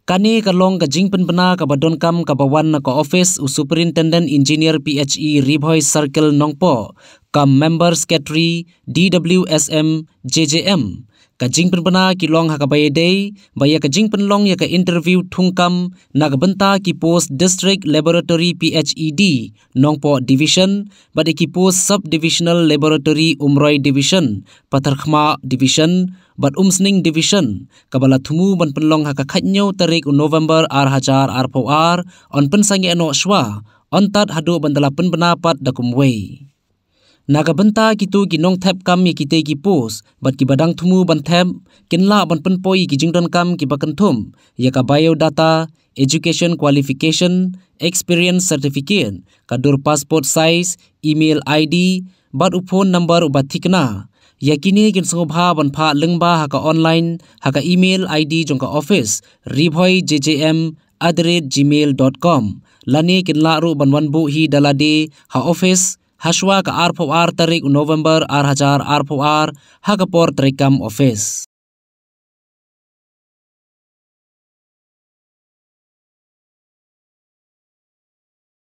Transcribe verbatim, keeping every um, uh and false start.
Kane ka long ka jingpynbna kaba donkam kaba wan na ka office u Superintendent Engineer P H E Ri Bhoi Circle Nongpoh, kam Member Secretary D W S M J J M. Ka jingpynbna ki long ha kaba ïadei ba ïa ka jingpynlong ïa ka interview thungkam na ka bynta ki post District Laboratory P H E D Nongpoh Division bad ïa ki post Sub Divisional Laboratory Umroi Division, Patharkhmah Division bad Umsning Division, kaba la thmu ban pynlong ha ka khatñiew tarik u November ar hajar arphew ar, yn pynsangeh noh shwa, yn tad haduh ban da la pynbna pat da kumwei. Na ka bynta kito ki nongthep kam ïa kitei ki post bad kiba dang thmu ban thep, kin lah ban pynpoi ïa ki jingdonkam kiba kynthum ïa ka biodata, education qualification, experience certificate, ka dur passport size, email I D bad u phone number uba thikna. Ïa kine kin sngewbha ban phah lyngba ha ka online ha ka email I D jong ka office ribhoijjm at the rate gmail dot com. Lane kin lah ruh ban wan buh hi da lade ha office hashwa ka arphew ar tarik u November ar hajar arphew ar ha ka por treikam office.